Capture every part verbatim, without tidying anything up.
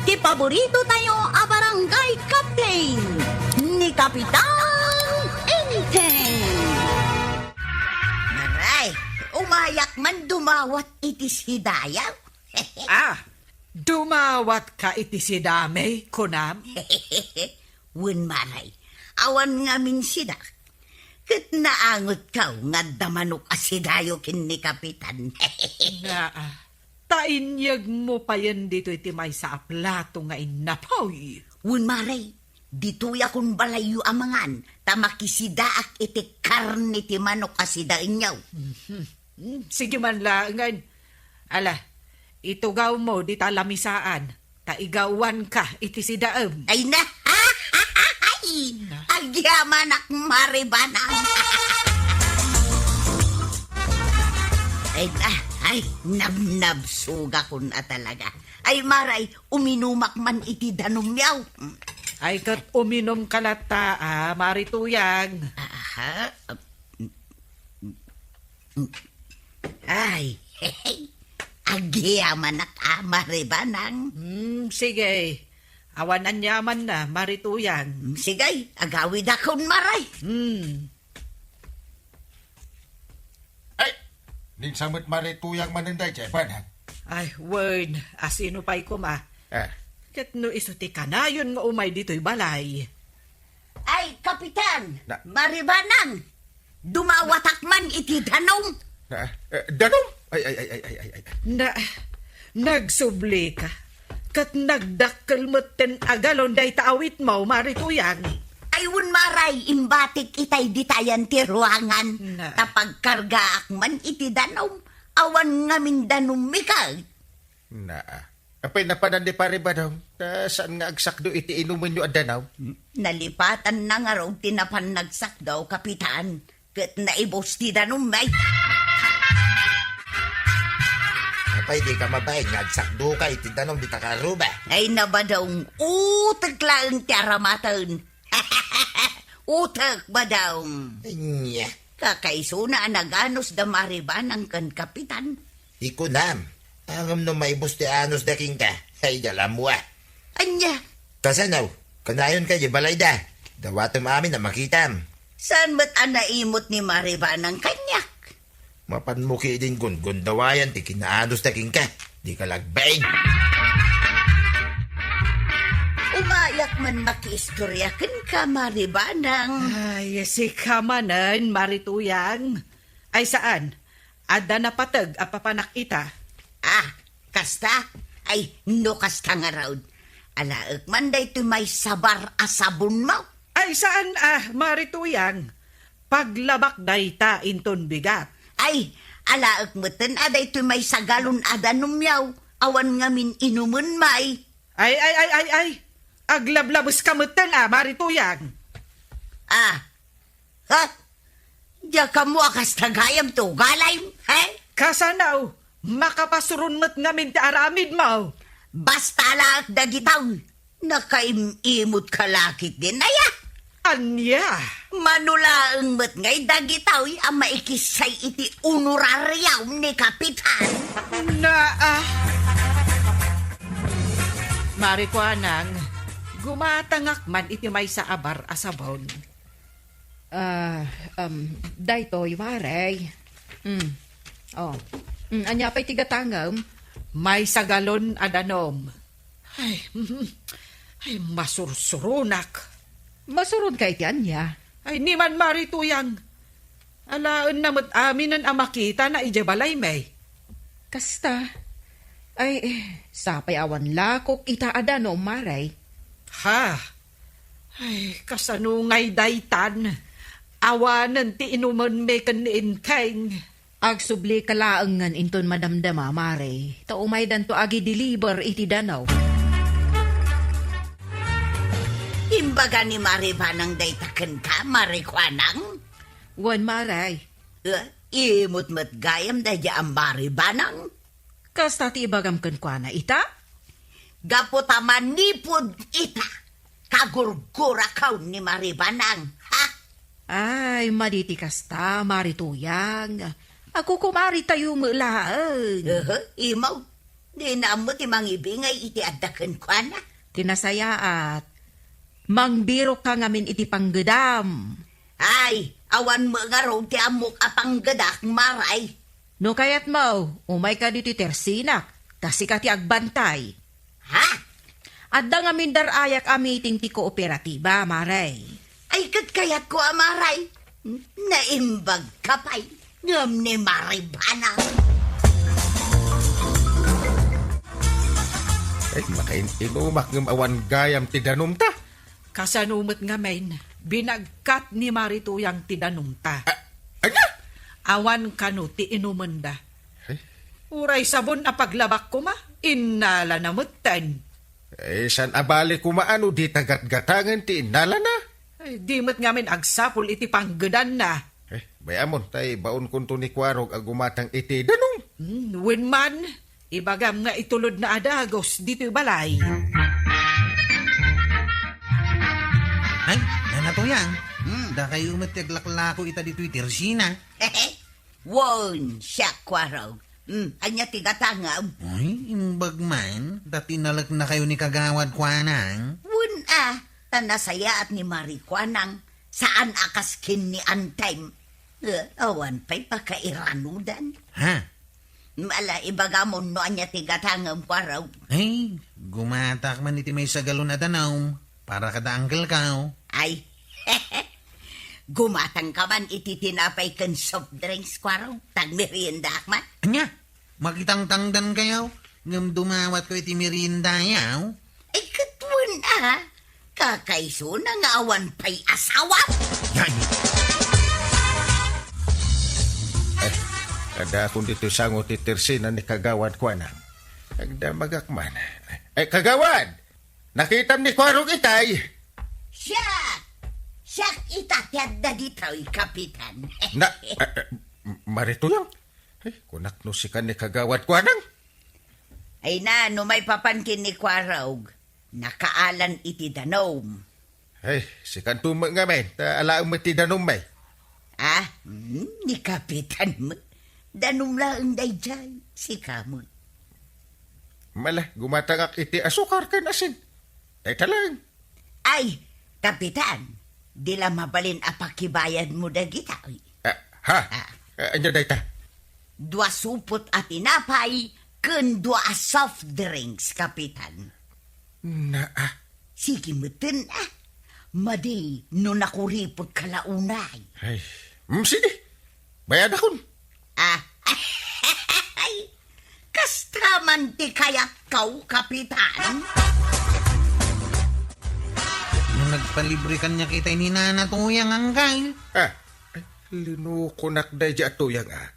Ti paborito tayo a barangay captain, ni Kapitan Enteng. Maray, umayak man dumawat iti sidayo. Ah, dumawat ka iti sidami, kunam? Wen, Maray, awan ngamin sida. Ket naangotko nga adda manok a sidayo ken ni Kapitan. Naa, ta inyegmo payen ditoy ti maysa a plato nga innapoy. Wen, Maray, ditoyakon balayyo a mangan, ta makisidaak iti karne ti manok a sidaenyo. Mhm. Hmm, sige man laengen. Ala, itugawmo dita lamisaan, ta igawanka iti sidaem. Ay na! Ay! Agyamanak, Maray Banang! Ay, ah, ay, nabnabsugakon a talaga. Ay, Maray, uminumak man iti danumyo. Ay, ket uminumka latta, a, Maray Tuyang. Aha. Ay, agyamanak a, Maray Banang. Hmm, sige. Awan aniamanna, Maray Tuyang. Hmm, sige, agawidakon, Maray. Hmm. Ay, ninsa met Maray Tuyang manen daydiay, Banang? Ay, wen, asino pay koma? Ah. Ket no isu ti kanayon nga umay ditoy balay. Ay, Kapitan! Na- Maray Banang! Dumawatak man iti danum! Na, eh, danum? Ay, ay, ay, ay, ay, ay, ay. Na, nagsubli ka. Ket nagdakkel metten a galon dayta awitmo, Maray Tuyang. Ay, wen, Maray, imbatik itay ditayan ti ruangan. Na. Ta pagkargaak man iti danum, awan ngamin danum mi kay. Na, apay napanan ni Pare Badong, ta saan nga agsakdo iti inumenyo a danum? Nalipatanna ngarud ti napan nagsakdo, Kapitan, ket naibus ti danum, ay. Apay, di ka mabain nga agsakdo ka iti danum dita karuba? Ay, na, Badong, utek laeng ti aramaten. Utek, Badong. Ania? Kakaisuna a naganus da Maray Banang ken Kapitan. Ikunam, ngem no maibus ti anus da kenka, ay, galam mo, a. Ania? Kasano? Kanayon ka di balayda. Dawatem amin a makitam. Saan met a naimut ni Maray Banang kaniak? Mapanmo ketdin gungundawayan ti kinaanus da kenka. Di ka lagbain. Umayak man makiistorya kenka, Maray Banang. Ay, sika manen, Maray Tuyang. Ay, saan? Adda napateg a papanak ita? Ah, kasta? Ay, no kasta ngarud, alaek man daytoy maysa bar a sabonmo. Ay, saan a, Maray Tuyang? Paglabak dayta inton bigat. Ay, alaek metten a daytoy maysa galon a danumyo. Awan ngamin inumen, may. Ay, ay, ay, ay, ay. Aglablabeska metten a, Maray Tuyang. Ah, Ha? Diak ammo a kasta gayam ti ugalim, he? Kasano? Makapasuron met ngamin ti aramidmo. Basta laeng dagitoy, nakaim-imot ka la ketdin aya. Ania? Mano laeng met ngay dagitoy a maikissay iti honorarium ni Kapitan. Naa. Maray Kuanang, gumatangak man iti maysa a bar a sabon. Ah, um, daytoy, Maray. Mm. Oh. Mm, ania pay ti gatangem? Maysa galon a danum. Ay, ay, masursuronak. Masuronka iti ania? Ay, ni man, Maray Tuyang. Alaenna met aminen a makitana idiay balaymi. Kasta. Ay, eh, sapay awan lakok ita a danum, Maray. Ha? Ay, kasano ngay daytan? Awanen ti inumenmi ken ni Enteng. Agsublika laengen inton madamdama, Maray, ta umaydanto agi-deliver iti danum. Imbaga ni Maray Banang dayta kenka, Maray Kuanang? Wen, Maray. Eh, imut met gayam daydiay a Maray Banang? Kasta ti ibagam kenkuana ita? Gapu ta manipud ita, kagurgurakon ni Maray Banang, ha? Ay, madi ti kasta, Maray Tuyang. Agkukumaritayo met laeng. Aha, imaw. Dina ammo ti mangibingay iti adda kenkuana. Ti nasayaat, mangbirokka ngamin iti panggedam. Ay, awan met ngarud ti ammok a panggedak, Maray. No kayatmo, umayka ditoy tersinak, ta sika ti agbantay. Ha? Adda ngamin dar-ayak a meeting ti kooperatiba, Maray. Ay, ket kayatko a Maray. Naimbag ka pay. Ngem ni Maribana. Ay, makain-inumak ngem awan gayam ti danumta. Kasano met ngamin, binagkat ni Marituyang ti danumta. Ah, ania? Awan kano ti inumenda. Ay. Uray sabon a paglabak koma, innalana metten. Eh, saan a bali koma no dita gatgatangen ti innalana? Ay, di met ngamin agsapul iti panggedanna. Eh, bay-amon, tay baonkonto ni Kuarog a gumatang iti danum. Hmm, wen man, ibagam nga itulodna a dagus ditoy balay. Ay, Nana Tuyang, hmm, dakayo met ti aglaklako ita ditoy tersina. Wen, siak, Kuarog. Hmm, ania ti gatangem? Ay, imbag man, ta tinaleknakayo ni Kagawad Kuanang. Wen a, ta nasayaat ni Mari Kuanang, saan a kas ken ni Antay. Eh, awan pay pakairanudan. Ha? Ala, ibagamon no ania ti gatangem, Kuarog. Ay, gumatak man iti maysa galon a danum para kada angkelko. Ay, gumatangka man iti tinapay ken soft drinks, Kuarog. Tagmeriendaak man. Ania? Makitangtangdankayo, ngem dumawatko iti meriendayo? Ay, ket wen a, kakaisuna nga awan pay asawa. Yan. Eh, adda akon ditoy sango ti tersina ni Kagawad Kuanang. Agdamagak man. Eh, Kagawad! Nakitam ni Kuarog itay? Siak! Siak ita ti adda ditoy, Kapitan. Na, eh, eh, Marituyang? Ay, kunak no sika ni Kagawad Kuanang? Ay na, no maipapan ken ni Kuarog, nakaalan iti danum. Ay, sikanto met ngamin, ta alaem met ti danum, ay. Ah, hmm, ni Kapitan met. Danum laeng daydiay, sika met. Mala, gumatangak iti asukar ken asin. Dayta laeng. Ay, Kapitan, di la mabalin a pakibayadmo dagita, oy. Ah, ha? Ah. Ah, ania dayta? Dua supot a tinapay ken dua a soft drinks, Kapitan. Naa. Sige meten, ah. Madi no nakuripotka la unay. Ay, mm, sige. Bayadakon. Ah. Kasta man ti kayatko, Kapitan. No nagpalibre kaniak itay ni Nana Tuyang, anggal. Ah, ay, linukonak daydi a Tuyang, ah.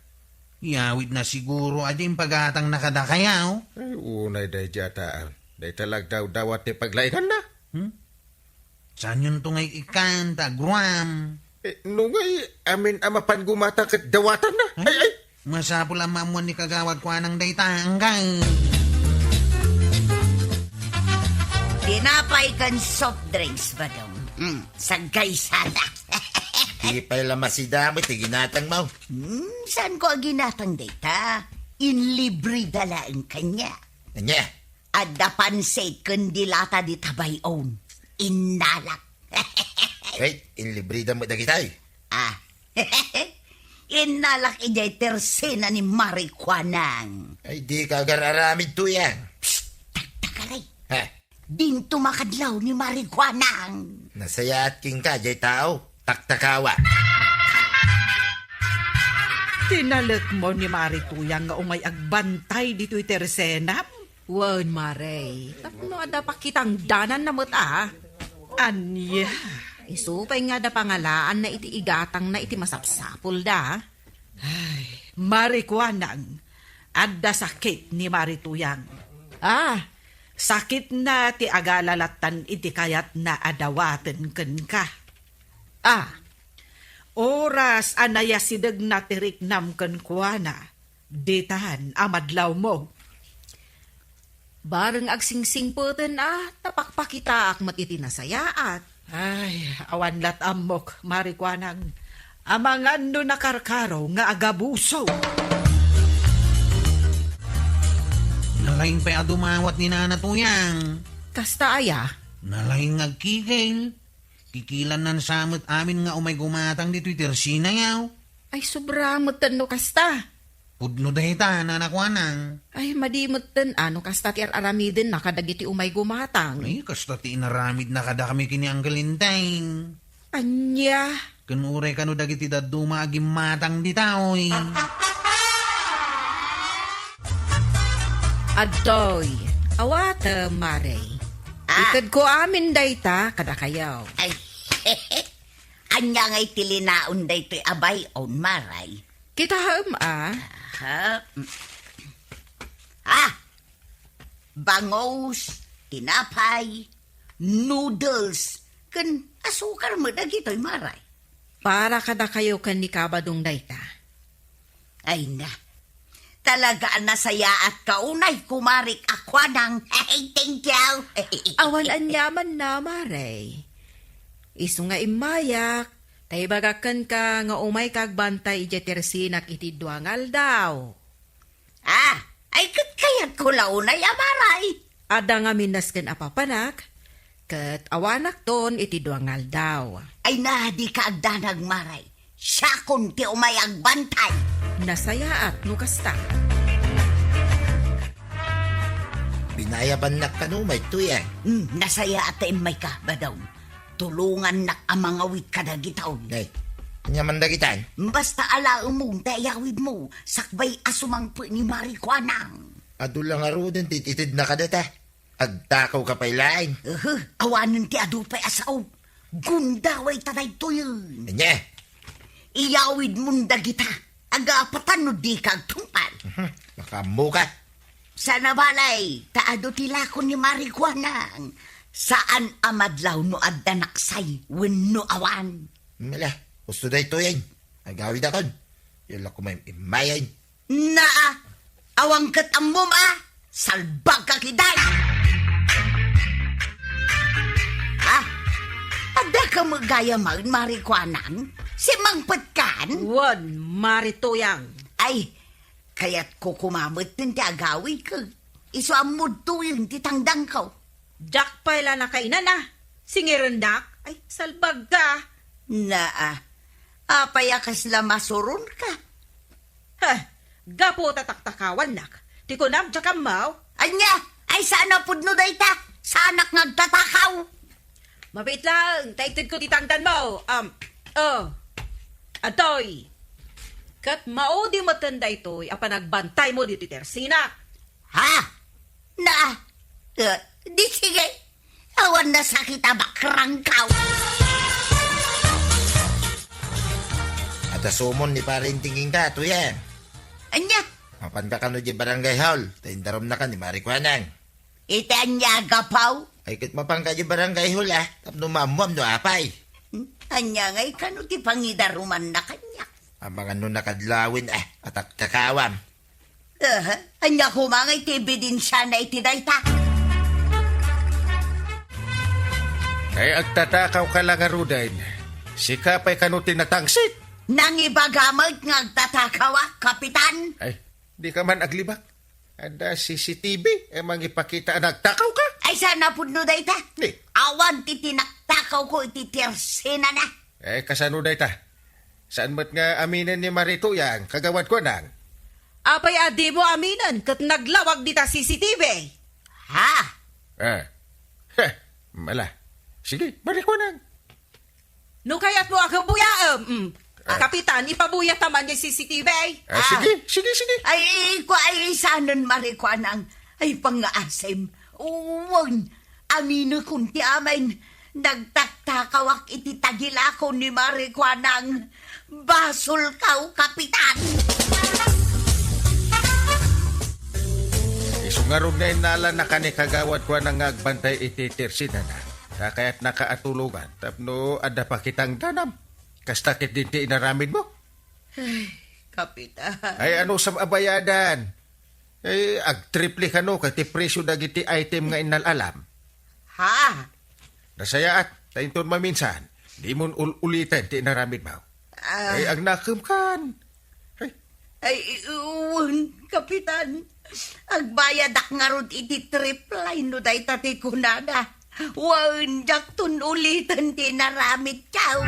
Yawidna siguro a di impagatangnaka dakayo. Ay, unay daydi a taang. Dayta la agdawdawat ti paglainganna. Hmm? Saanyonto ngay ikkan ta agruam? Eh, no ngay amin a mapan gumatang ket dawatanna. Ay, ay! Masapul a maammuan ni Kagawad Kuanang dayta, anggal. Tinapay ken soft drinks, Badong. Mm, saggaysana. Di pay la masida met ti ginatangmo. Hmm, saanko a ginatang dayta? Inlibreda laeng kaniak. Ania? Adda pansit ken dilata dita bay-om. Innalak. Ay, inlibreda met dagitay. Ah. Innalak idiay tersena ni Mari Kuanang. Ay, dika agar-aramid, Tuyang. Psst! Taktakari. Ha? Dinto makadlaw ni Mari Kuanang. Nasayaat kenka, jay tao. Taktakawa. Tinalekmo ni Mari Tuyang nga umay agbantay ditoy tersenam? Wen, Mari. Tapno adda pakitangdananna met a. Ania? Isu pay nga adda pangalaanna iti igatangna iti masapsapulda. Ay, Mari Kuanang, adda sakit ni Mari Tuyang. Ah, sakitna ti agalalattan iti kayatna a dawaten kenka. Ah, oras a nayasidegna ti riknam kenkuana, ditan a madlawmo. Bareng agsingsingpeten a, ta pakpakitaak met iti nasayaat. Ay, awan lat ammok, Mari Kuanang. Amangan no nakarkaro nga agabuso. Nalaing pay a dumawat ni Nana Tuyang. Kasta aya? Nalaing nga agkikil. Kikilannan sa met amin nga umay gumatang ditoy tersina, yaw. Ay, sobra metten no kasta. Pudno dayta, Nana Kuanang. Ay, madi metten a no kasta ti ar-aramidenna kadagiti umay gumatang. Ay, kasta ti inaramidna kadakami ken ni Uncle Enteng. Ania? Ken uray kano dagiti dadduma a gimmatang dita, oy. Adtoy, awatem, Mare. Ah. Itedko amin dayta kadakayo. Ay, ania ngay ti linaon daytoy a bay-on, Mare? Kitaem a. Aha. Ah! Bangus, tinapay, noodles, ken asukar met dagitoy, Mare. Para kadakayo ken ni Kabadong dayta. Ay na, talaga a nasayaatka unay, kumarik a Kuanang. Thank you. Awan aniamanna, Mare. Isu nga immayak, ta ibagak kenka nga umayka agbantay idiay tersinak iti dua nga aldaw. Ah, ay ket kayatko la unay a, Mare. Adda ngamin nasken a papanak, ket awanakton iti dua nga aldaw. Ay na, dika agdanag, Mare. Siakon ti umay agbantay. Nasayaat no kasta. Binayabannak kano, Mare Tuyang. Hmm, nasayaat ta immayka, Badong. Tulongannak a mangawit kadagita, oy. Nay, ania man dagitan? Basta alaemon ti ayawidmo, sakbay a sumangpet ni Mare Kuanang. Adu la ngaruden ti itedna kadata. Agtakawka pay laeng. Uhu, awanen ti adu pay a sao. Gundaway ta daytoyen. Ania? Iyawidmon dagita. Agapatan no dika agtungpal. Mhm, makaammoka. Saan a balay, ta adu ti lakon ni Mare Kuanang. Saan a madlaw no adda naksay wenno awan. Mala, husto daytoyen. Agawidakon. Yalla ko may immayen. Naa, awan ket ammom a, salbagka ketdi. Ha? Adda ka met gayam, Mare Kuanang? Simangpetkan? Wen, Mare Tuyang. Ay, kayatko koma metten ti agawidko. Isu a mudtoyen ti tangdangko. Diak pay la nakainan a. Singirennak? Ay, salbagka. Naa. Apay a kasla masuronka? Heh, gapu ta taktakawannak. Ti kunam, diak ammo. Ania? Ay, saan a pudno dayta? Saanak nga agtatakaw? Mabiit laeng, ta itedko ti tangdanmo. Um, oh. Adtoy. Ket maudi metten daytoy a panagbantaymo ditoy tersinak. Ha? Na, eh, di sige. Awan nasakit a bakrangkaw. Adda sumon ni Pare Inting kenka, Tuyang. Ania? Mapanka kano di barangay hall, ta indarumnaka ni Mare Kuanang. Iti ania a gapu? Ay, ket mapanka di barangay hall, a, tapno maammuam no apay. Hmm? Ania ngay kano ti pangidarumanna kaniak? Amangan no nakadlawen, a, a taktakawam. Eh, ania koma ngay ti ebidensiana iti dayta? Ay, agtatakawka la ngaruden. Sika pay kano ti natangsit? Nangibaga met nga agtatakawak, Kapitan. Ay, dika man aglibak. Adda C C T V a mangipakita a nagtakawka? Ay, saan a pudno dayta? Ni? Awan ti tinaktakawko iti tersenana. Eh, kasano dayta? Saan met nga aminen ni Mare Tuyang, Kagawad Kuanang? Apay a dimo aminen ket naglawag dita C C T V? Ha? Ah. Heh, mala. Sige, Mare Kuanang. No kayatmo a kabuyaem, mm. Ah. Kapitan, ipabuyat man diay C C T V. Ah, ah. Sige, sige, sige. Ay, kua, ay, saanen, Mare Kuanang. Ay, pangngaasim. Wen, aminekon ti amin. Nagtaktakawak iti tagilakon ni Mare Kuanang. Basolkaw, Kapitan. Isu ngarud nga innalanaka ni Kagawad Kuanang nga agbantay iti tersenana. Ta kayatnaka a tulongan tapno adda pakitangdanam. Kasta ketdi ti inaramidmo? Ay, Kapitan. Ay, ano sam a bayadan? Eh, agtriple kano ket ti presio dagiti item nga innal-alam. Ha? Nasayaat, ta inton maminsan, dimon ul-uliten ti inaramidmo. Ah. Ay, agnakemkan. Ay. Ay, wen, Kapitan. Agbayadak ngarud iti trip line no dayta ti kunada. Wen, diakton uliten ti inaramidko.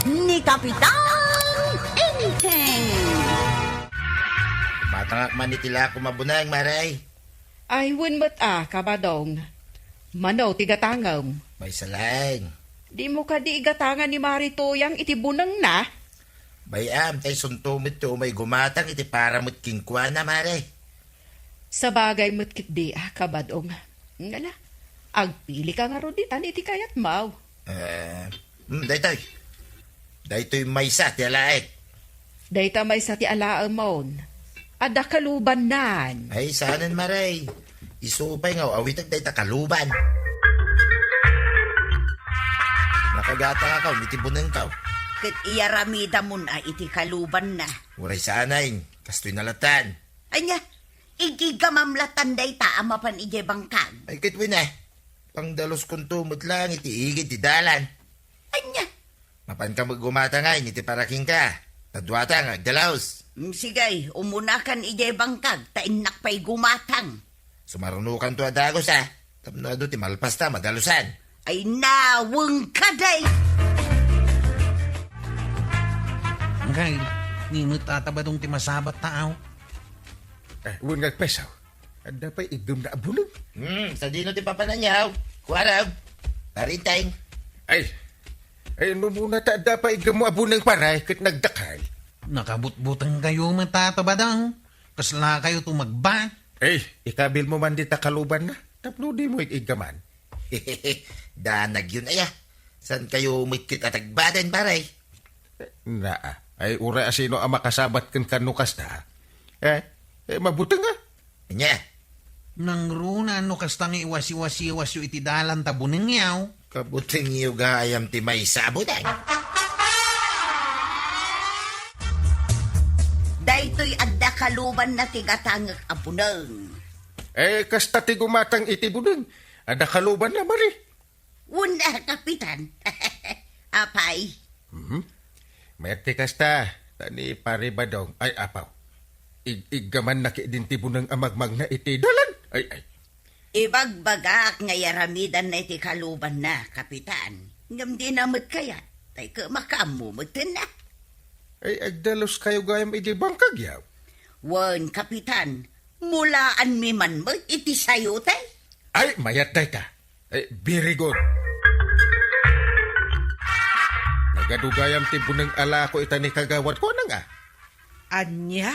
Ni Kapitan Enteng. Matangak man iti lakom a buneng, Mare. Ay, wen met a, Kabadong. Mano ti gatangem? Maysa laeng. Dimo kadi igatangan ni Mari Tuyang iti bunengna? Bay-am, ta isunto met ti umay gumatang iti para met kenkuana, Mare. Sabagay met ketdi a, Kabadong. Ngala, agpilika ngarud ditan iti kayatmo. Eh, hmm, daytoy. Daytoy maysa ti alaek. Dayta maysa ti alaemon. Adda kalubannan. Ay, saanen, Mare. Isu pay nga aw-awitek dayta kaluban. Nakagatangakon iti bunengko. Ket iyaramidamon a iti kalubanna. Uray saanen, kastoy na latan. Ania, igiggamam latan dayta a mapan idiay bangkag. Ay, ket wen a. Pangdaloskonto met laeng iti igid ti dalan. Ania? Mapanka met gumatang iti para kenka. Ta duata nga agdalos. Mm, sige, umunakan idiay bangkag, ta innak pay gumatang. Sumarunokanto a dagus a. Tapno adu ti malpasta, madalusan. Ay, nawengka, day! Anggail, ni met a Badong ti masabat taaw. Eh, wen nga agpesaw. Adda pay iggemna a buneng. Hmm, sadino ti papananyaw? Kuarag. Parinteng. Ay, ay, no muna ta adda pay iggemmo a buneng, pare, ket nagdakkel. Nakabutbutengkayo met a Badong. Kaslakayo tumagba. Eh, ikabilmo man dita kalubanna. Tapno dimo ig-iggaman. Danag yun, aya. Saan kayo met ket atagbaden, pare? Naa. Ay, uray a sino a makasabat kenka no kasta. Eh, eh, mabuteng a. Ania? Nangruna no kasta nga iwasiwasiwasyo iti dalan ta bunengyo. Kabutengyo gayam ti maysa a buneng. Daytoy adda kalubanna ti gatangek a buneng. Eh, kasta ti gumatang iti buneng. Adda kalubanna, Mari. Wen a, Kapitan. Apay? Mhm. Mayat ti kasta, ta ni Pare Badong, ay, apaw. Ig-iggamanna ketdin ti buneng a magmagna iti dalan. Ay, ay. Ibagbagak nga iyaramidanna iti kalubanna, Kapitan. Ngem dina met kayat, tay ket makaammo metten a. Ay, agdalos kayo gayam iti bangkagyo? Wen, Kapitan, mulaanmi man met iti sayote. Ay, mayat dayta. Eh, very good. Nagadu gayam ti buneng a lako ita ni Kagawad, kunana nga. Ania?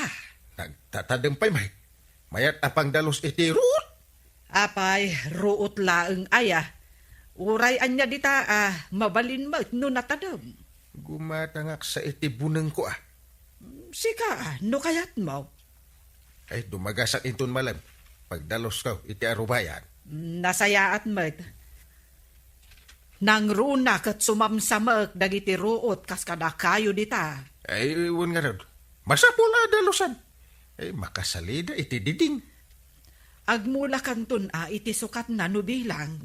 Nagtatadem pay, Mike. Mayat a pangdalus iti ruot. Apay, ruot laeng aya. Uray ania dita a mabalin met no natadem. Gumatangak sa iti bunengko a. Sika, no kayatmo. Ay, dumagasak inton malem. Pagdalusko iti arubayan. Nasayaat met. Nangruna ket sumamsamek dagiti ruot kas kadakayo dita. Ay, wen ngarud. Masapul a dalusan. Ay, makasalida iti diding. Agmulakanton a iti sukatna no bilang.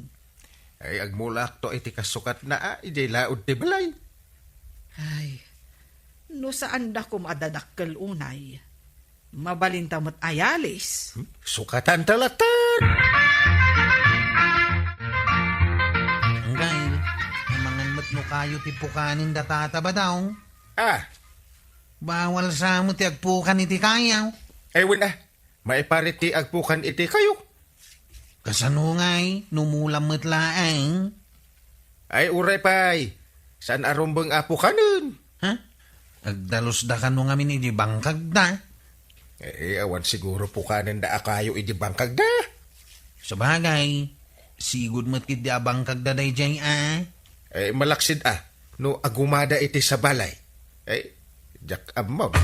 Ay, agmulakto iti kasukatna a idiay laud ti balay. Ay, no saanda koma a dadakkel unay, mabalinta met a yalis. Hmm? Sukatanta latta. Anggail, amangan met no kayo ti pukanen da Tata Badong. Ah. Bawal sa met ti agpukan iti kayo. Ay, wen a. Maiparit ti agpukan iti kayo. Kasano ngay, no mula met laeng? Ay, uray pay. Saan a rumbeng a pukanen? Ha? Agdalus da kano ngamin idi bangkag da? Eh, awan siguro pukanen da a kayo idi bangkag da. Sabagay, sigud met idi a bangkag da dayjay a. Eh, malaksid a, no agumada iti sabalay. Eh, diak ammo.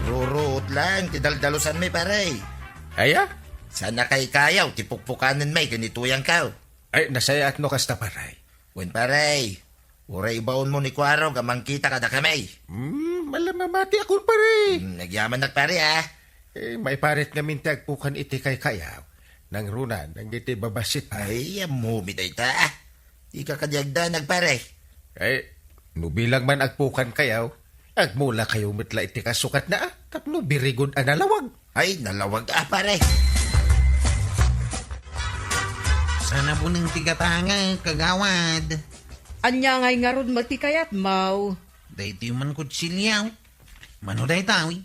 Ruruot lang ti daldalusanmi, pare. Aya? Saan a kaykayaw ti pukpukanen mi ken ni Tuyangko? Ay, nasayaat no kasta, pare. Wen, pare. Uray ibaonmo ni Kuarog a mangkita kadakami. Hmm, malamamati akon, pare. Hmm, nagyamannak, pare, ah. Eh, maiparit ngamin ti agpukan iti kaykayaw. Nangruna, dagiti babassit. Ay, ammomi dayta. Dika kadi agdanag, pare. Eh, No bilang man agpukankayo, agmulakayo met la iti kasukatna, a, tapno birigon a nalawag. Ay, nalawag a, pare. Saan a buneng ti gatangek, kagawad? Ania ngay ngarud met ti kayatmo? Daytoy man kutsilio. Mano dayta, wi?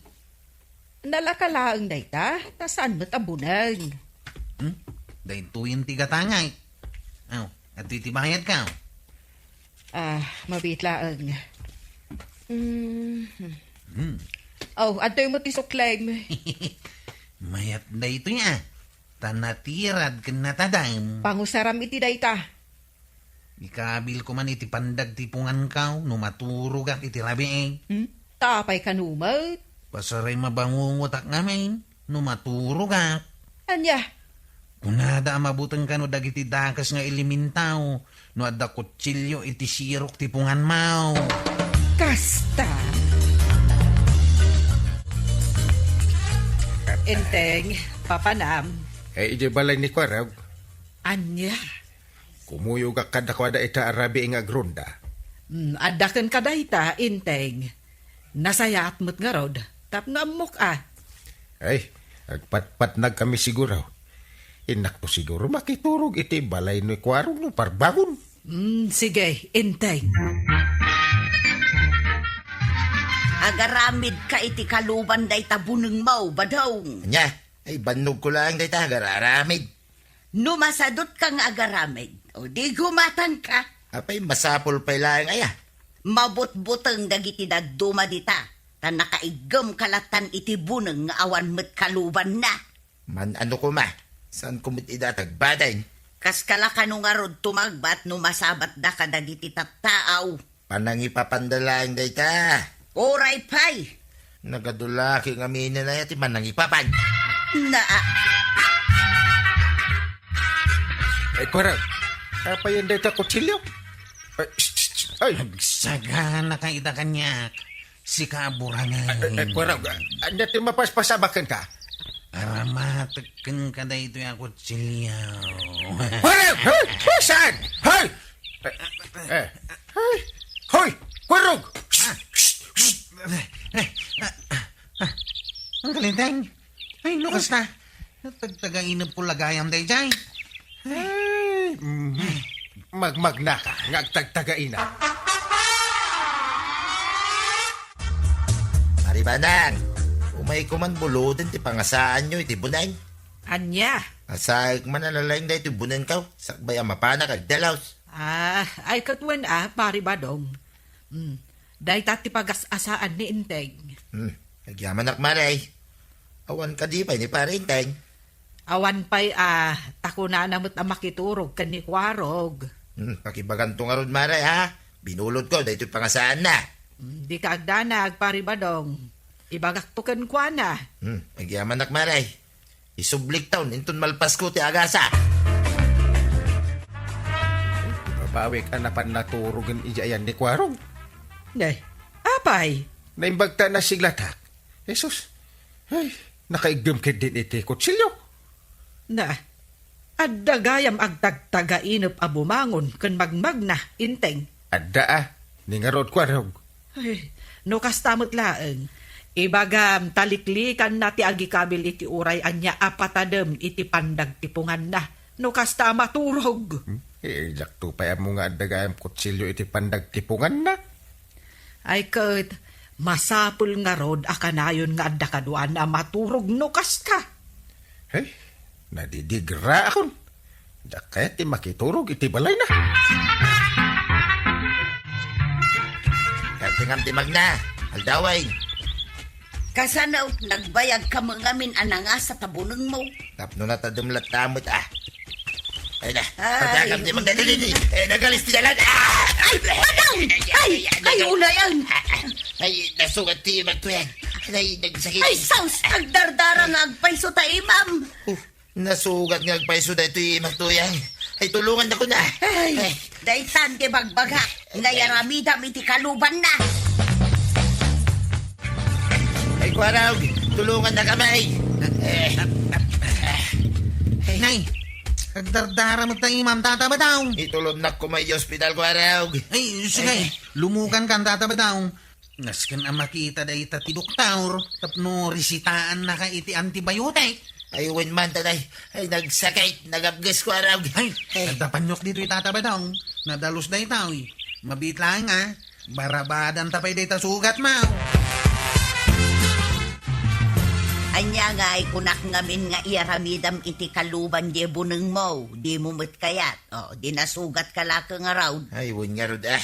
Nalaka laeng dayta, ta saan met a buneng. Hmm? Daytoyen ti gatangay. Aw, adtoy ti bayadko. Ah, mabiit laeng. Mm. Hmm. Aw, adtoy met ti suklem. Mayat daytoy, a. Ta natirad ken natadem. Pangusaram iti dayta. Ikabilko man iti pandagtiponganko no maturogak iti rabii. Hmm? Ta apay kano met? Pasaray mabangungotak ngamin no maturogak. Ania? Kunada a mabuteng kano dagiti dakes nga elemento no adda kutsilio iti sirok ti punganmo. Kasta. Enteng, papanam. Eh, idiay balay ni Kuarog? Ania? Kumuyogak kadakuada ita a rabii nga agronda. Hmm, adda kenka dayta, Enteng. Nasayaat met ngarud, tapno ammok a. Ay, agpatpatnagkami siguro. Innakto siguro makiturog iti balay ni Kuarog no parbangon. Hmm, sige, Enteng. Agaramidka iti kaluban dayta bunengmo, Badong. Ania? Ay, bannogko laeng dayta, agararamid. No masadutka nga agaramid, o di gumatangka. Apay, masapul pay laeng aya? Mabutbuteng dagiti dadduma dita, ta nakaiggemka latan iti buneng nga awan met kalubanna. Man-ano koma, saanko met ida tagbadeng? Kaska la kano ngarud tumagbat no masabatda kadagiti tattaaw? Panangipapanda laeng dayta. Uray pay! Nagadulaki ngamin aya ti manangipapan. Na, a- Ay, Kuarog, apayen dayta kutsilio? Ay, shh, shh, shh, ay. Agsagana ka ita kaniak. Sika a burangen. Ay, ay, ay, Kuarog, a-, ania ti mapaspasabak kenka? Aramatek kenka daytoy a kutsilio. Kuarog! Hoy! Hoy! Saan? Hoy! Eh, eh, hoy! Hoy! Kuarog! Ah. Shh! Shh! Shh! Eh, eh, ah, ah, ah. Ang kalinteng. Ay, no, kasta. Tagtagainep ko lagayam dayjay. Ay, mm, magmagnaka nga agtagtagainep. Pari Badong, umayko man buloden ti pangasaanyo iti buneng. Ania? Asaek man a nalaing daytoy bunengko, sakbay a mapanak agdalos. Ah, ay ket wen a, Pari Badong. Hmm. Dayta ti pagas-asaan ni Enteng. Hmm. Agyamanak, Mare. Awan kadi pay ni Pare Enteng? Awan pay a, ta kunana met a makiturog ken ni Kuarog. Hmm, pakibaganto ngarud, Mare, ha? Binulodko daytoy pangasaanna. Hmm, dika agdanag, Pari Badong. Ibagakto kenkuana. Hmm, agyamanak, Mare. Isublikton inton malpasko ti agasa. Mabawik a napan naturogen idiay ayan ni Kuarog. Ne, apay? Naimbag ta nasiglatak. Jesus, ay, nakaiggem ketdin iti kutsilio. Na, adda gayam agtagtagainep a bumangon ken magmagna, Enteng. Adda a, ni ngarud Kuarog. Ay, no kasta met laeng, ibagam, taliklikanna ti agikabil iti uray ania a patadem iti pandagtiponganna, no kasta a maturog. Hmm? Eh, diakto pay ammo nga adda gayam kutsilio iti pandagtiponganna. Ay ket, masapul ngarud a kanayon nga adda kaduana a maturog no kasta. Hey, nadidigraakon. Diak kayat ti makiturog iti balayna. Ket ngem ti magna, aldawen. Kasano, nagbayagka met ngamin a nangasa ta bunengmo? Tapno natadem latta met, a. Ay na, ay. Pagdakam ti magna, dali, dali. Eh, nagalis ti dalan. Ah! Ay, Badong! Ay, ay, unayan! Ay, nasugat ti imak, Tuyang. Ay, nagsakit. Ay, sus! Agdardara nga agpayso ta imam. Oh, nasugat nga agpayso daytoy imak, Tuyang. Ay, tulongannakon a. Ay, ay. Daytan ti bagbaga. Nayaramidam iti kalubanna. Ay, Kuarog, tulongannakami. Eh. Nay, Agdardara met ta imam, Tata Badong. Itulonnak koma idiay ospital, Kuarog. Ay, sige, ay, lumukankan, Tata Badong. Nasken a makita dayta ti doktor tapno resitaannaka iti antibiotic. Ay, wen man, tatay. Ay, nagsakit, nagapges, Kuarog. Ay, ay, adda paniok ditoy, Tata Badong. Nadalus daytoy. Mabiit laeng, a. Barabadanta pay dayta sugatmo. Ania ngay kunak ngamin nga iyaramidam iti kaluban diay bunengmo? Dimo met kayat. O, di nasugatka laeng ngarud. Ay, wen ngarud, a.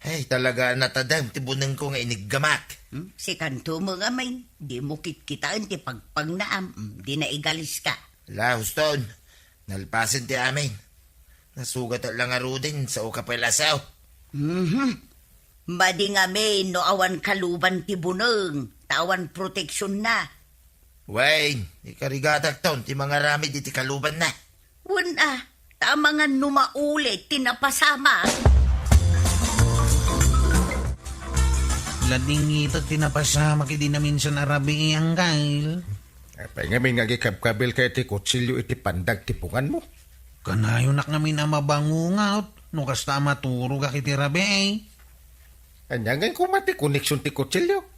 Ay, talaga a natadem ti bunengko nga iniggamak. Hmm? Sikanto met ngamin, dimo kitkitaen ti pagpagnaam, hmm, di naigaliska. Ala, huston. Nalpasen ti amin. Nasugat la ngaruden, sao ka pay laeng sao. Mhm. Madi ngamin no awan kaluban ti buneng, ta awan proteksionna. Wen, ikarigatakton ti mangaramid iti kalubanna. Wen a, ta amangan no maulit ti napasamak. Ladingitek ti napasamak idi naminsan a rabii, Anggail. Apay ngamin nga agikabkabilka iti kutsilio iti pandag ti punganmo? Kanayonak ngamin a mabangungot no kasta a maturogak iti rabii. Ania ngay koma ti koneksion ti kutsilio?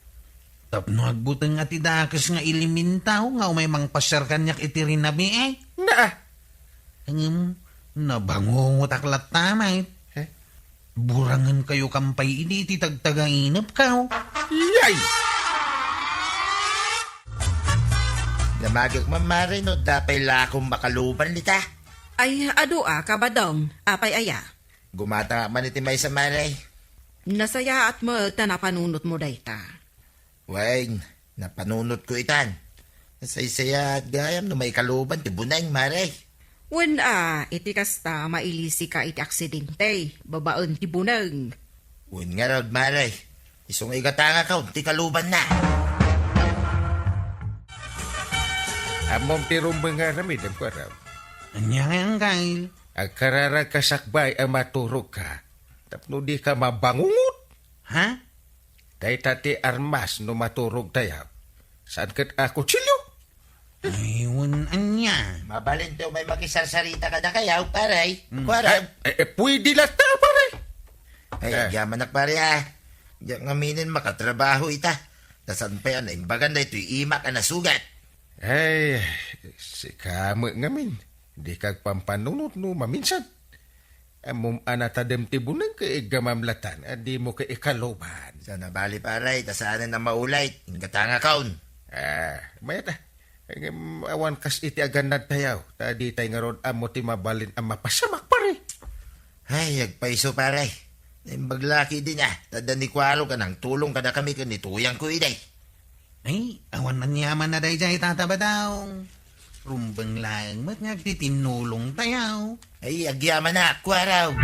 Tapno agbuteng a ti dakes nga elemento nga umay mangpasiar kaniak iti rinabii. Naa! Ngem, nabangungotak latta met. Eh? Burangenkayo kan pay idi ti tagtagainepko. Yay! Damagek man, Mare, no adda pay laeng makaluban dita. Ay, adu a, Kabadong. Apay aya? Gumatangak man iti maysa, Mare. Nasayaat met ta napanunotmo dayta. Wen, napanunotko itan. Nasaysayaat gayam no maikaluban ti buneng, Mare. Wen a, iti kasta, mailisika iti aksidente, babaen ti buneng. Wen ngarud, Mare. Isu nga igatangakon ti kalubanna. Ammom ti rumbeng nga aramidem, Kuarog. Ania ngay, Anggail? Agkararagka sakbay a maturogka tapno dika mabangungot. Ha? Dayta ti armas no maturogtayo. Saan ket a kutsilio? Ay, wen ania. Mabalin ti umay makisarsarita kadakayo, pare. Hmm. Kuarog. Ay, eh, eh, pwede latta, pare. Ay, eh, agyamanak, pare, a. Diak ngaminen makatrabaho ita. Ta saan pay a naimbagan daytoy imak a nasugat. Ay, sika met ngamin. Dika agpampanunot no maminsan. Ammom a natadem ti buneng ket iggamam latan a dimo ket ikaluban. Saan a bali, pare, ta saanen a maulit. Ingatangakon. Ah, mayat a. Ngem awan kas iti agannadtayo, ta ditay ngarud ammo ti mabalin a mapasamak, pare. Ay, agpayso, pare. Naimbag la ketdin a, ta adda ni Kuarog a nangtulong kadakami ken ni Tuyangko idi. Ay, awan aniaman a daydiay, Tata Badong. Rumbeng laeng met nga agtitinnulongtayo. Ay, agyamanak, Kuarog.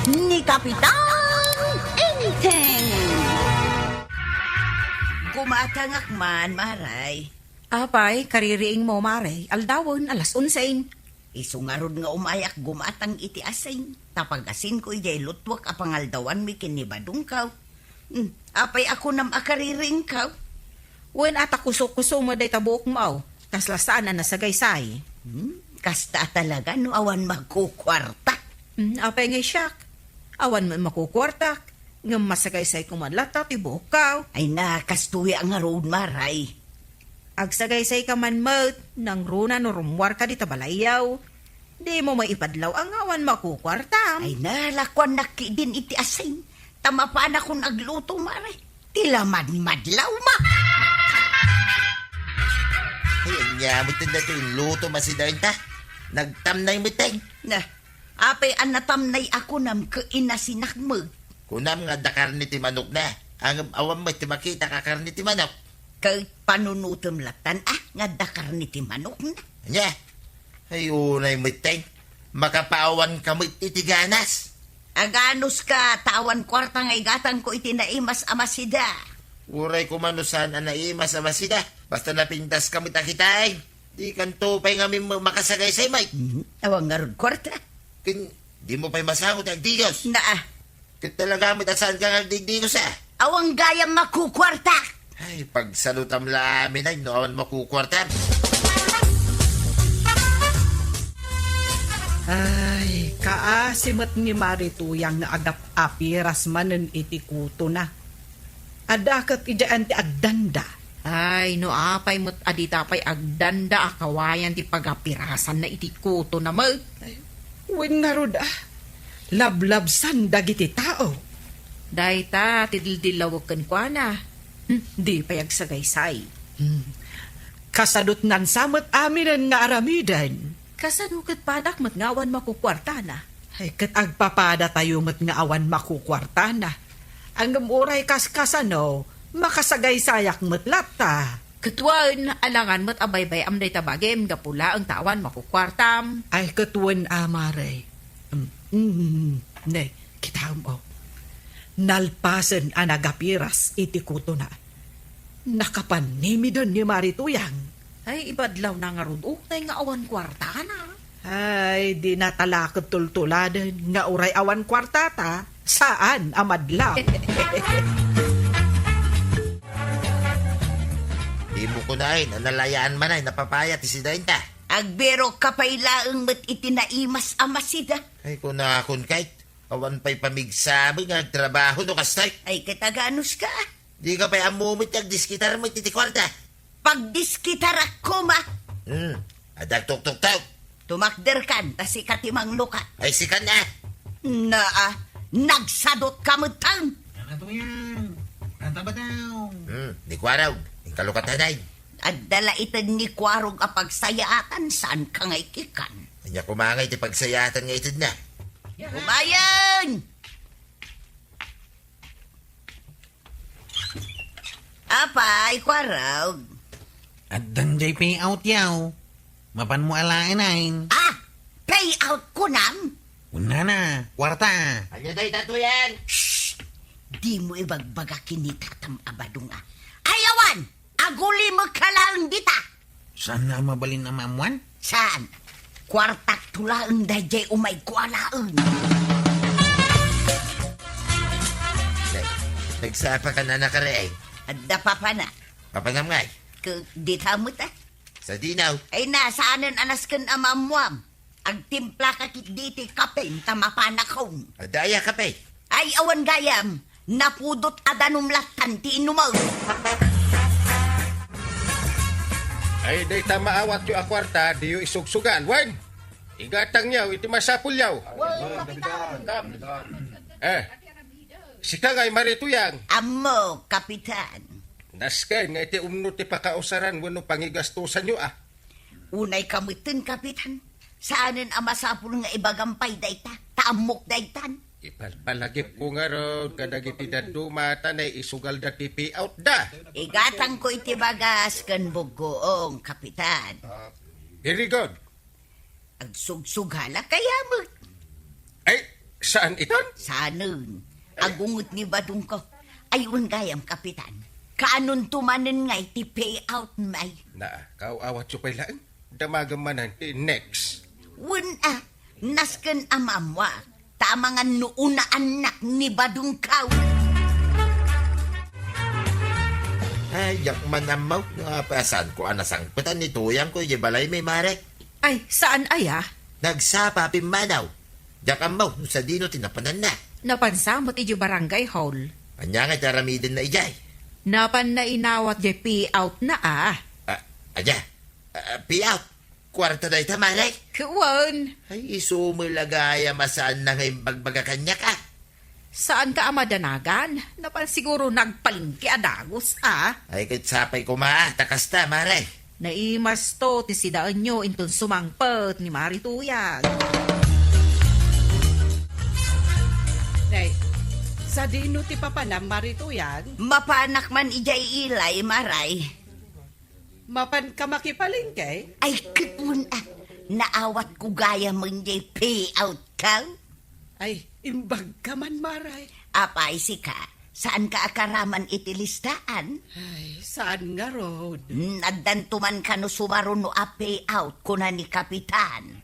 Ni Kapitan Enteng. Gumatangak man, Mare. Apay, kaririingmo, Mare, aldawen, alas onse. Isu ngarud nga umayak gumatang iti asin, ta pagasinko idiay lutwak a pangaldawanmi ken ni Badongko. Hmm, apay a kunam a kaririingko? Wen a, ta kusokuso met dayta buokmo, kasla saan a nasagaysay. Hmm, kasta a talaga no awan makukuarta. Hmm, apay ngay siak? Awan met makukuartak, ngem masagaysay koma latta ti buokko. Ay na, kastoy a ngarud, Mare. Agsagaysayka man met, nangruna no rummuarka dita balayyo. Dimo maipadlaw a nga awan makukuartam. Ay na, lakuannak ketdin iti asin. Ta mapanakon agluto, Mare. Ti lamadmadlawmo. Ay, ania met daytoy inlutom a sida, ita? Nagtamnay met. Na, apay a natamnay a kunam ket inasinak met? Kunam nga adda karne ti manokna. Ngem awan met ti makitak a karne ti manok. Ket panunotem latan a nga adda karne ti manokna. Ania? Ay, unay met. Makapaawanka met iti ganas. Aganuska, ta awan kuarta nga igatangko iti naimas a masida. Uray koma no saan a naimas a masida. Basta napintaska met a kitam. Dikanto pay ngamin ma-, makasagaysay met. Mhm. Awan ngarud kuarta. Ken, dimo pay masango ti agdigos. Naa. Ket talaga met a saanka nga agdigdigos a. Awan gayam makukuarta. Ay, pagsalutam la amin ay no awan makukuartam. Ay, kaasi met ni Mari Tuyang nga agap-apiras manen iti kutona. Adda ket idiay ti agdanda. Ay, no apay met a dita pay agdanda a kawayan ti pagapirasanna iti kutona met. Ay, wen ngarud, ah, lablabsan dagiti tao. Dayta ti dildillawek kenkuana. Hmm, di pay agsagaysay. Hmm. Kasadot nansa met aminen nga aramiden. Kasano ket padak met nga awan makukuartana? Ay, ket agpapadatayo met nga awan makukuartana. Ngem uray kaskasano, makasagaysayak met latta. Ket wen, alangan met a baybay-am dayta bagim gapu laeng ta awan makukuartam. Ay, ket wen, a, Mari. Mm, mm, ne, kitaem, o. Nalpasen a nagapiras iti kutona. Nakapanimiden ni Mari Tuyang. Ay, ibadlawna ngarud unay nga awan kuartana. Ay, di nata la ket tultuladen nga uray awan kuartata, saan a madlaw. Dimo kunaen a nalayaan manay napapaya ti sidaenta. Agbirokka pay laeng met iti naimas a masida. Ay, kunakon kayt, awan pay pamigsabi nga agtrabaho no kastay. Ay, ket aganuska. Dika pay ammo met nga agdiskitar met iti kuarta. Pagdiskitarak koma. Hmm, adda tuktuktaw. Tumakderkan, ta sika ti manglukat. Ay, sika na. Naa, nagsadotka metten. Ano to yan? Anta ba daw? Hmm, ni Kuarog, inkalukatanay. Adda la ited ni Kuarog a pagsayaatan, saan ka nga ikikan? Anya kumangay ti pagsayaatan nga ited na? Umayen! Apay, Kuarog. Addan jay payout yaw. Mapanmo alaen ayn. Ah! Payout kunam? Unana, kuarta. Anya dayta tuyan? Shh! Dimo ibagbaga ken ni tatam a badong a. Ay, awan! Agulimekka laeng dita! Saan nga mabalin a maammuan? Saan? Kuartak to laeng dayjay umayko a laeng. Nag-, nagsapa ka na nakaraeng? Adda papana. Papanam ngay? Ke, dita met, ah. Sadino? Ay na, saanen a nasken a maammuam. Agtimpla ka ketdi iti kapem ta mapanakon. Adda aya kape? Ay, awan gayam. Napudot a danum lattan ti inumem. Ay, dayta maawatyo a kuarta, diyo isugsugal. Wen, igatangyo iti masapulyo. Wen, Kapitan. Eh, sika ngay, Mari Tuyang. Ammo, Kapitan. Nasken nga iti umno ti pakausaran wenno pangigastosanyo, ah. Unay ka metten, Kapitan. Saanen a masapul nga ibagam pay dayta, ta ammok daytan. Ipalpalagipko ngarud kadagiti dadduma ta naisugalda ti payoutda. Igatangko iti bagas ken buggoong, Kapitan. Very good. Agsugsugalak kaya met. Ay, saan iton? Saanen. Agunget ni badongko. Ay, wen gayam, Kapitan. Kaanonto manen ngay ti payout, may. Naa, kaaw-awatyo pay laeng. Damagem manen ti next. Wen a, nasken a maammuak. Ta amangan no unaannak ni badongko. Ay, diak man ammo no apay a saanko a nasangpetan ni Tuyangko idiay balaymi, Mare. Ay, saan aya? Nagsapa pimmanaw. Diak ammo no sadino ti napananna. Napansa met idiay barangay hall. Ania ngay ti aramidenna idiay? Napanna inawat diay payoutna, ah. Ah, ania? Ah, payout? Kuarta dayta, Mare? Wen. Ay, isu met la gayam a saanna nga imbagbaga kaniak, ah. Saanka a madanagan? Napan siguro nagpalengke a dagus, ah. Ay, ket sapay koma, ta kasta, Mare. Naimasto ti sidaenyo inton sumangpet ni Mari Tuyang. Nay, sadino ti papanam, Mari Tuyang? Mapanak man idiay ilay, Maray. Mapanka makipalengke? Ay, ket wen a, naawatko gayam diay payoutko. Ay, imbagka man, Maray. Apay sika, saanka a karaman iti listaan? Ay, saan ngarud. Hmm, addanto man kano sumaruno a payout, kuna ni Kapitan.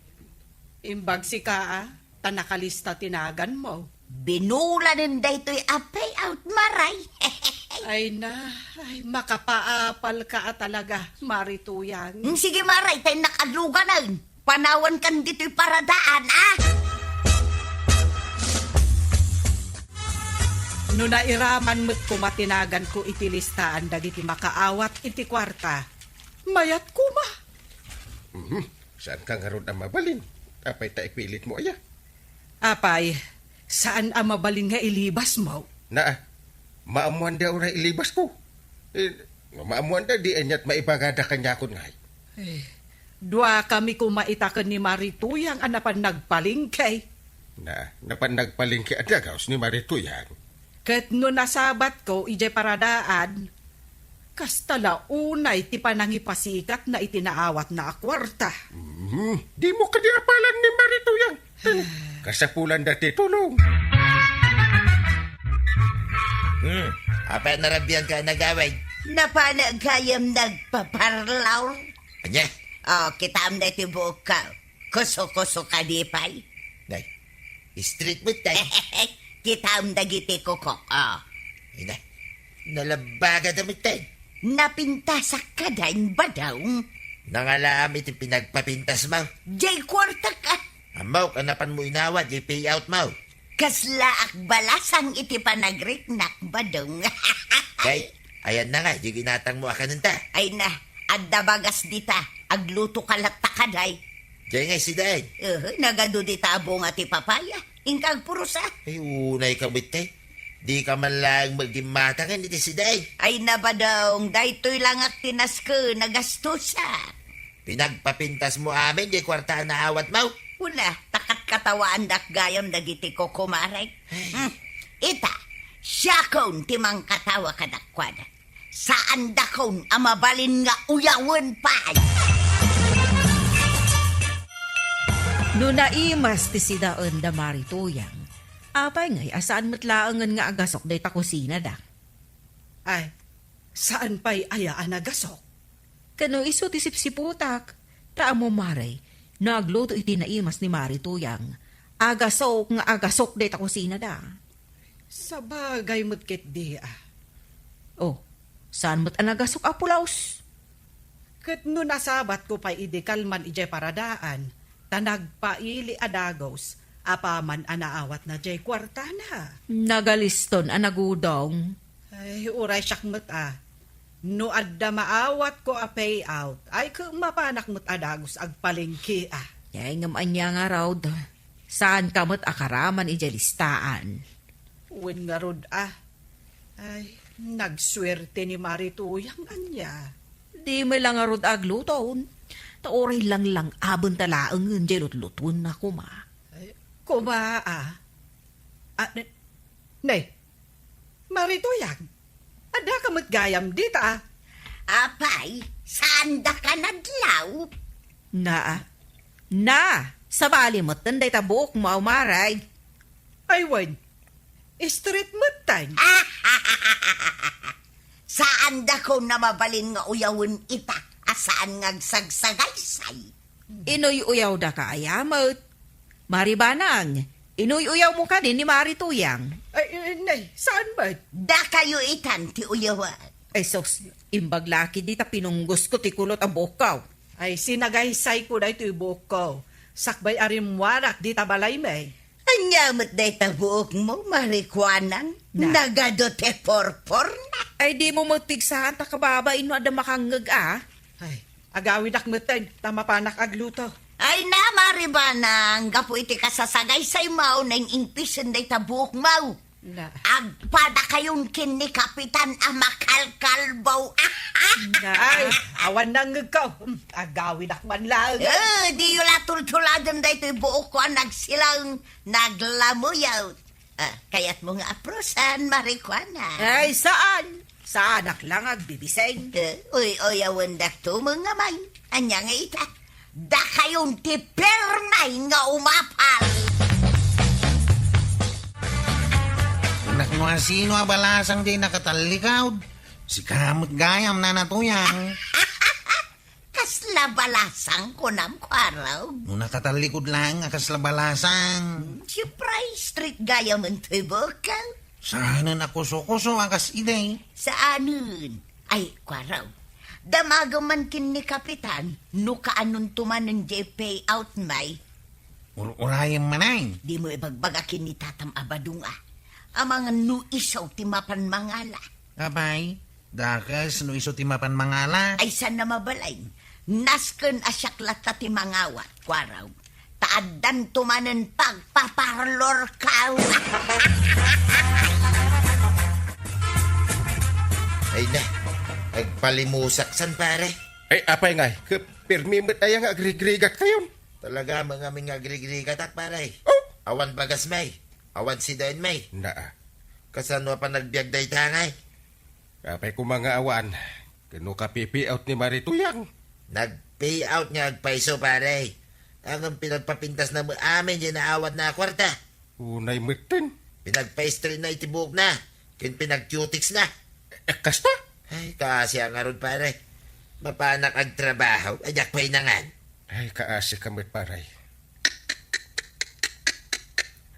Imbag sika, ah, ta nakalista ti naganmo. Binulanen daytoy a payout, Maray. Ay na, ay, makapaapal ka a talaga, Mari Tuyang. Mm, sige, Mare, ta innak adluganen. Panawan kan ditoy paradaan, ah! No nairaman met koma ti naganko iti listaan dagiti makaawat iti kuarta, mayat koma. Mhm. Saan ka ngarud a mabalin? Apay ta ipilitmo aya? Apay, saan a mabalin nga ilibasmo? Naa, maammoanda uray ilibasko. Eh, no maammoanda, di aniat maibagada kaniakon ngay. Eh, dua kami koma ita ken ni Mari Tuyang a napan nagpalengke. Na, napan nagpalengke a dagaus ni Mari Tuyang. Ket no nasabatko idiay paradaan, kasta la unay ti panangipasikatna iti naawatna a kuarta. Mhm. Dimo kadi apalan ni Mari Tuyang. Kasapulanda ti tulong. Hmm, apay narabian ka nagawid? Napana gayam nagpaparlaw. Anya? Oh, kitaam na iti buok ka. Kuso-kuso kadi pay. Nay, street met tay. Kitaam dagiti kukok, oh. Ina, nalabaga da met tay. Napintasak ka dain, Badong. Nangalaam iti pinagpapintas mo. Jay kwarta ka. Amok, anapan mo inawa, jay payout mo. Kasla ak balasang iti panagriknak, Badong. Kay, ayan na nga, di ginatang mo akanan ta. Ay na, adda bagas dita, agluto ka latta kaday. Jay nga, sidain. Uh, nagadu dita a bunga ti papaya. Inka agpurusa. Ay, unay ka, bittay. Di ka man lang magdimmata nga iti sidain. Ay na, Badong, daytoy lang ak tinaske, nagastusa. Pinagpapintas mo amin, di kwarta a naawat mo? Wala, ta katkatawaandak gayam dagiti kokomarek. Hmm. Ita, siakon ti mangkatawa kadakuada. Saandakon a mabalin nga uyawen pay. No naimas ti sidaen da Mari Tuyang, apay ngay a saan met laengen nga agasok dayta kusinada? Ay, saan pay aya a nagasok? Ken no isu ti sipsiputak, ta ammo, Mare, no agluto iti naimas ni Mari Tuyang, agasok nga agasok dayta kusinada. Sabagay met ketdi, a. Oh, saan met a nagasok a pulos? Ket no nasabatko pay idi kalman idiay paradaan, ta nagpaili a dagus, apaman a naawatna diay kuartana. Nagaliston a nagudong. Ay, uray siak met a. No adda maawatko a payout, ay ket mapanak met a dagus agpalengke a. Ay, ngem ania ngarud? Saanka met a karaman idiay listaan? Wen ngarud a. Ay, nagsuerte ni Mari Tuyang ania. Di met la ngarud agluton. Ta uray langlang-aben ta laengen diay lutlutuenna koma. Ay, koma a. Ah, ne, ne, Mari Tuyang, adda ka met gayam dita a. Apay, saanda ka nadlaw? Na, na, sabali metten dayta buokmo, Mare. Ay, wen, street metten. Saandakon a mabalin nga uyawen ita a saan nga agsagsagaysay. Inuy-uyawda ka aya met? Mari Banang, inuy-uyawmo kadi ni Mari Tuyang? Ay, eh, nay, saan met? Dakayo itan ti uyawan. Ay, sus, imbag la ketdi ta pinunggosko ti kulot a buokko. Ay, sinagaysayko daytoy buokko. Sakbay a rimmuarak dita balaymi. Ania met dayta buokmo, Mari Kuanang? Na. Nagadu ti purpurna. Ay, dimo met pigsaan ta kababain no adda makangngeg a. Ay, agawidak metten, ta mapanak agluto. Ay na, Mari Banang, gapu iti kasasagaysaymo, naimpisen dayta buokmo. Na. Agpadakayon ken ni Kapitan a makalkalbo. Na. Ay, awan nangngegko. Hmm, agawidak man laeng. Eh, diyo la tultuladen daytoy buokko a nagsilang, naglamuyaw. Ah, kayatmo nga aprusan, Mari Kuanang? Ay, saan? Saanak la nga agbibiseng. Eh, uy-uyawendak tumeng nga may. Ania nga ita? Dakayon ti pirmi nga umapal. Anak, no asino a balasang diay nakatallikod? Sika met gayam, Nana Tuyang. Kasla balasang, kunam, Kuarog? No nakatallikod laeng a kasla balasang. Hmm, siempre, street gayam toy buokko. Saanen a kuso-kuso a kas idi. Saanen. Ay, kuaraw. Damagem man ken ni Kapitan, no kaanonto manen diay payout, may. Ur-urayem man ay. Dimo ibagbaga ken ni tatam a badong a. Amangan no isu ti mapan mangala. Apay, dakes no isu ti mapan mangala. Ay, saan a mabalin. Nasken a siak latta ti mangawat, kuaraw. Ta addanto manen pagpaparlorkaw. Ay na, agpalimusak san, pare. Ay, apay ngay, ket pirmi met aya nga agrigrigatkayon? Talaga, mga amin nga agrigrigatak, pare. Oh! Awan bagas, may. Awan sidaen, may. Naa. Kasano a panagbiag dayta, ngay? Apay koma nga awan, ket no ka-payout ni Mari Tuyang? Nag-payout nga agpayso, pare. Ngem pinagpapintasna met amin diay naawatna a kuarta. Unay metten. Pinagpa-straightna iti buokna, ken pinag-cutex na. Eh, kasta? Ay, kaasi a ngarud, pare. Mapanak agtrabaho, a diak pay nangan. Ay, kaasi ka met, pare.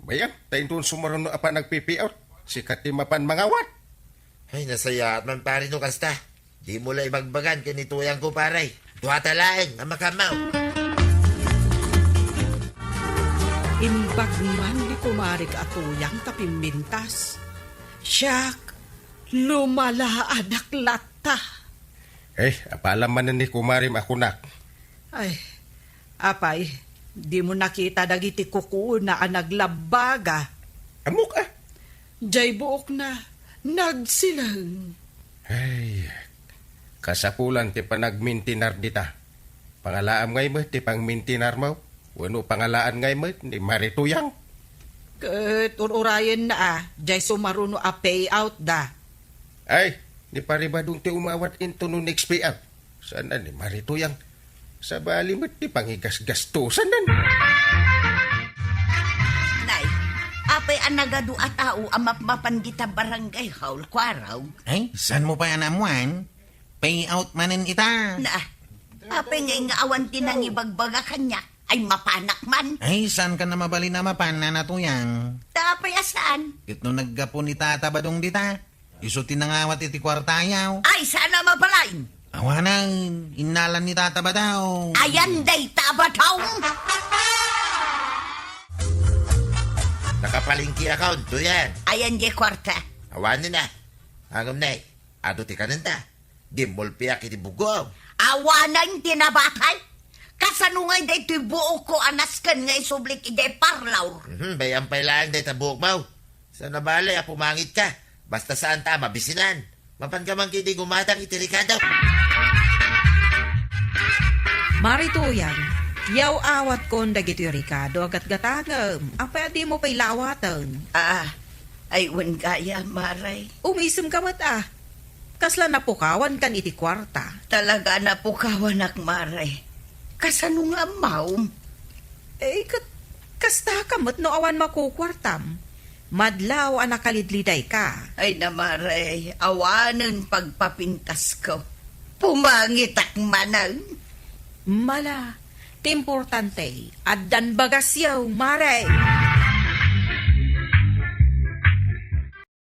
Bayam, ta inton sumaruno a panagpipiot, sika ti mapan mangawat. Ay, nasayaat man, pare, no kasta. Dimo la ibagbagan ken ni Tuyangko, pare. Duata laeng a makammaw. Imbag man ni kumarik a Tuyang ta pimmintas. Siak, lumalaadak latta. Eh, apalam manen ni kumarim a kunak. Ay, apay, dimo nakita dagiti kukuona a naglabbaga? Ammok a. Diay buokna, nagsileng. Ay, kasapulan ti panagmintinar dita. Pangalaam ngay met ti pangmintinarmo, wenno pangalaan ngay met ni Mari Tuyang? Ket ur-urayenna a, diay sumaruno a payout da. Ay, ni Pari Badong ti umawat inton no next payout. Saan ni Mari Tuyang? Sabali met ti pangigasgastosan nan. Nay, apay a nagadu a tao a mapmapan dita barangay hall, kuaraw? Ay, saan mo pay a naammuan? Payout manen ita. Na, apay ngay nga awan ti nangibagbaga kaniak? Ay, mapanak man. Ay, saan ka na mabalin a mapan, Nana Tuyang? Ta apay a saan? Ket no naggapu ni Tata Badong dita, isu ti nangawat iti kuartayo. Ay, saan a mabalin? Awanen, innalan ni Tata Badong. Ayan dayta a Badong? Nakapalengke a kaon, Tuyang. Ayan diay kuarta. Awanen a. Ngem nay, adu ti kanenta. Dimmulpiak iti bukom. Awanen ti nabatay. Kasano ngay daytoy buokko a nasken nga isublik idiay parlor? Mhm, bay-am pay laeng dayta buokmo. Saan a bale a pumangitka. Basta saanta a mabisinan. Mapanka man ketdi gumatang iti rekado. Mari Tuyang, yaw-awatkon dagitoy rekado a gatgatangem. Apay a dimo pay la awaten? Ah, ay, wen gayam, Mare. Umisemka met a. Kasla napukawankan iti kuarta? Talaga a napukawanak, Mare. Kasano nga ammom? Eh, ket kastaka met no awan makukuartam. Madlaw a nakalidlidayka. Ay na, Mare, awanen pagpapintasko. Pumangitak manen. Mala, ti importante, addan bagasyo, Mare.